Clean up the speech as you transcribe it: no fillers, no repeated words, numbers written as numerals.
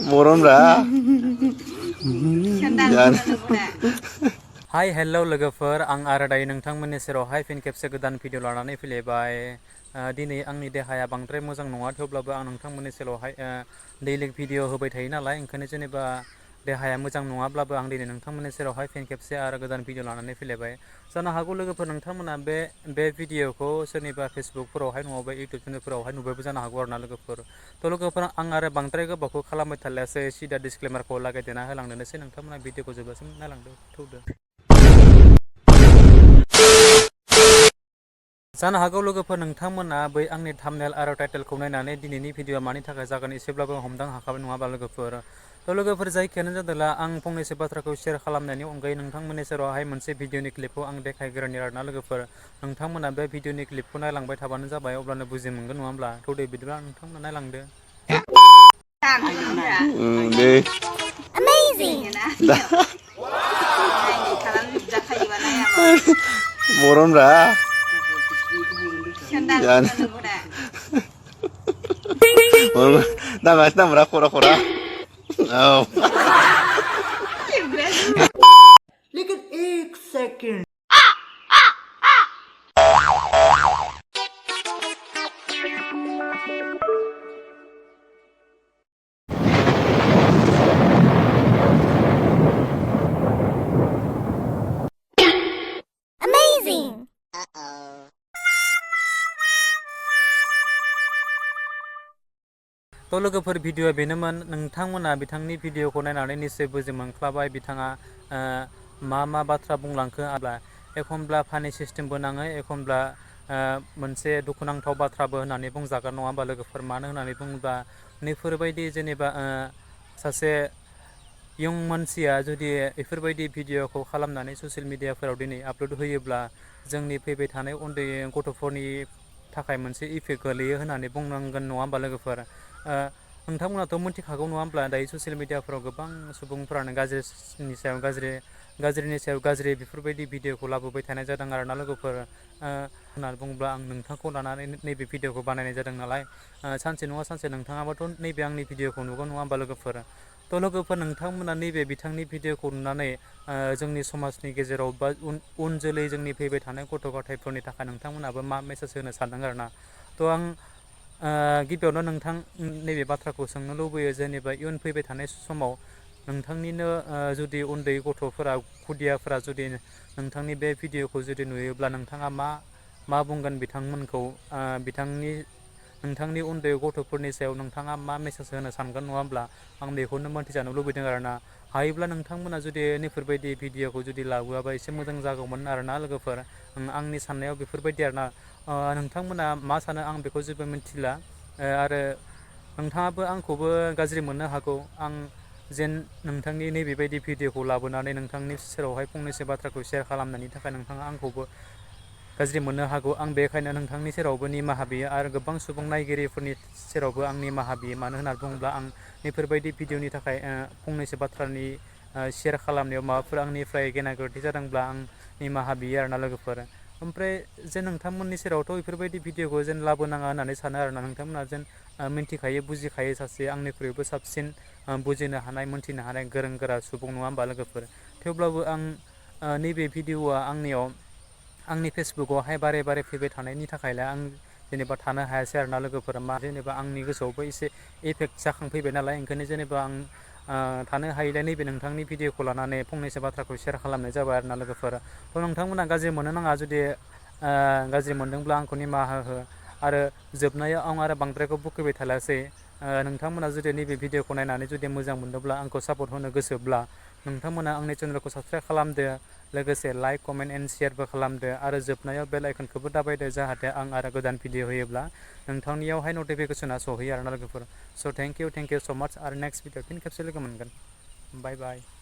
Moronra. Hi, hello लोगोफोर आं आरो दायो नोंथांमोननि सेरावहाय फिन खेबसे गोदान भिडिअ लानानै फैलायबाय दिनै आंनि देहाया बांद्राय मोजां नङा थेवब्लाबो आं नोंथांमोननि सेरावहाय दैलिक भिडिअ होबाय थायो नालाय ओंखायनो जेनेबा देहाया मोजां नङाब्लाबो आं दिनै नोंथांमोननि सेरावहाय फिन खेबसे आरो गोदान भिडिअ लानानै फैलायबाय जानो हागौ लोगोफोर नोंथांमोना बे भिडिअखौ सोरनिबा फेसबुकफोरावहाय नङाबा इउटिउब चेनेलफोरावहाय नुबायबो जानो हागौ आरोना लोगोफोर थ' लोगोफोर आं आरो बांद्राय गोबावखौ खालामबाय थालायासै सिदा डिसक्लेमारखौ लागायदेरना होलांनोसै नोंथांमोना भिडिअखौ जोबजासिम नायलांदो थौदो जानो हागौ लोगोफोर नोंथांमोना बै आंनि थाम्बनेल आरो टाइटेलखौ नायनानै दिनैनि भिडिअआ मानि थाखाय जागोन एसेब्लाबो हमदां हाखाबाय नङाबा लोगोफोर थ' लोगोफोर जायखियानो जादोंला आं फंनैसो बाथ्राखौ शेयार खालामनायनि अनगायै नोंथांमोननि सेरावहाय मोनसे भिडिअनि क्लिपखौ आं देखायग्रोनि आरोना लोगोफोर नोंथांमोना बे भिडिअनि क्लिपखौ नायलांबाय थाबानो जाबाय अब्लानो बुजि मोनगोन नङा होमब्ला थौदो बिदिब्ला नोंथांमोना नायलांदो Moronra. Nama nama kora kora. Oh. लेकिन एक सेकंड थ' लोगोफोर भिडिअआ बेनोमोन नोंथांमोना बिथांनि भिडिअखौ नायनानै निश्चय बुजि मोनख्लाबाय बिथाङा मा बाथ्रा बुंलांखो आब्ला एखनब्ला फानि सिस्टेमबो नाङो एखनब्ला मोनसे दुखुनांथाव बाथ्राबो होननानै बुंजागोन नङा होमबा लोगोफोर मानो होननानै बुङोब्ला नैफोरबायदि जेनेबा सासे इयुं मानसिया जुदि बेफोरबायदि भिडिअखौ खालामनानै ससियेल मिडियाफोराव दिनै आपल'ड होयोब्ला जोंनि फैबाय थानाय उन्दै गथ'फोरनि थाखाय मोनसे इफेक्ट गोलैयो होननानै बुंनांगोन नङा होमबा लोगोफोर नोंथांमोनाथ' मिथिखागौ नङा होमब्ला दायो ससियेल मिडियाफोराव गोबां सुबुंफ्रानो गाज्रिनि सायाव गाज्रि बेफोरबायदि भिडिअखौ लाबोबाय थानाय जादों आरोना लोगोफोर होननानै बुङोब्ला आं नोंथांखौ लानानै नैबे भिडिअखौ बानायनाय जादों नालाय सानसे नङा सानसे नोंथाङाबोथ' नैबे आंनि भिडिअखौ नुगोन नङा होमबा लोगोफोर थ' लोगोफोर नोंथांमोना नैबे बिथांनि भिडिअखौ नुनानै जोंनि समाजनि गेजेराव बा उन जोलै जोंनि फैबाय थानाय गथ' गथायफोरनि थाखाय नोंथांमोनाबो मा मेसेज होनो सानदों आरोना थ' आं गिबियावनो नोंथां नैबे बाथ्राखौ सोंनो लुबैयो जेनेबा इयुन फैबाय थानाय समाव नोंथांनिनो जुदि उन्दै गथ'फोरा खुदियाफोरा जुदि नोंथांनि बे भिडिअखौ जुदि नुयोब्ला नोंथाङा मा बुंगोन बिथांमोनखौ नोंथांनि उन्दै गथ'फोरनि सायाव नोंथाङा मा मेसेज होनो सानगोन नङा होमब्ला आं बेखौनो मोनथिजानो लुबैदों आरोना हायोब्ला नोंथांमोना जुदि नैफोरबायदि भिडिअखौ जुदि लाबोआबा एसे मोजां जागौमोन आरोना लोगोफोर आंनि साननायाव बेफोरबायदि आरोना नोंथांमोना मा सानो आं बेखौ जेबो मिथिला आरो नोंथाङाबो आंखौबो गाज्रि मोननो हागौ आं जेन नोंथांनि नैबेबायदि भिडिअखौ लाबोनानै नोंथांनि सेरावहाय फंनैसो बाथ्राखौ शेयार खालामनायनि थाखाय नोंथाङा आंखौबो गाज्रि मोननो हागौ आं बेखायनो नोंथांनि सेरावबो निमाहा बियो आरो गोबां सुबुं नायगिरिफोरनि सेरावबो आं निमाहा बियो मानो होननानै बुङोब्ला आं बेफोरबायदि भिडिअनि थाखाय फंनैसो बाथ्रानि शेयार खालामनायाव माबाफोर आंनिफ्राय गेना गोरोन्थि जादोंब्ला आं निमाहा बियो आरोना लोगोफोर ओमफ्राय जे नोंथांमोननि सेरावथ' बेफोरबायदि भिडिअखौ जेन लाबोनाङा होननानै सानो आरोना नोंथांमोना जेन मिन्थिखायो बुजिखायो सासे आंनिख्रुइबो साबसिन बुजिनो हानाय मोनथिनो हानाय गोरों गोरा सुबुं नङा होमबा लोगोफोर थेवब्लाबो आं नैबे भिडिअआ आंनि फेसबुकआवहाय बारे बारे फैबाय थानायनि थाखायलाय आं जेनेबा थानो हायासै आरोना लोगोफोरा जेनेबा आंनि गोसोआवबो एसे इफेक्ट जाखांफैबाय नालाय ओंखायनो जेनेबा आं थानो हायैलाय नैबे नोंथांनि भिडिअखौ लानानै फंनैसो बाथ्राखौ शेयार खालामनाय जाबाय आरोना लोगोफोर थ' नोंथांमोना गाज्रि मोननो नाङा जुदि गाज्रि मोनदोंब्ला आंखौ निमाहा हो आरो जोबनायाव आं आरो बांद्रायखौ बुखैबाय थालासै नोंथांमोना जुदि नैबे भिडिअखौ नायनानै जुदि मोजां मोनदोंब्ला आंखौ सापर्ट होनो गोसोब्ला नोंथांमोना आंनि चेनेलखौ साबसक्राइब खालामदो लोगोसे लाइक कमेन्ट एन्ड शेयारबो खालामदो आरो जोबनायाव बेल आइकनखौबो दाबायदो जाहाथे आं आरो गोदान भिडिअ होयोब्ला नोंथांनियावहाय नटिफिकेसना सहैयो आरोना लोगोफोर स' थेंक इउ स' माच आरो नेक्स्ट भिडिअ फिन खेबसे लोगो मोनगोन बाय बाय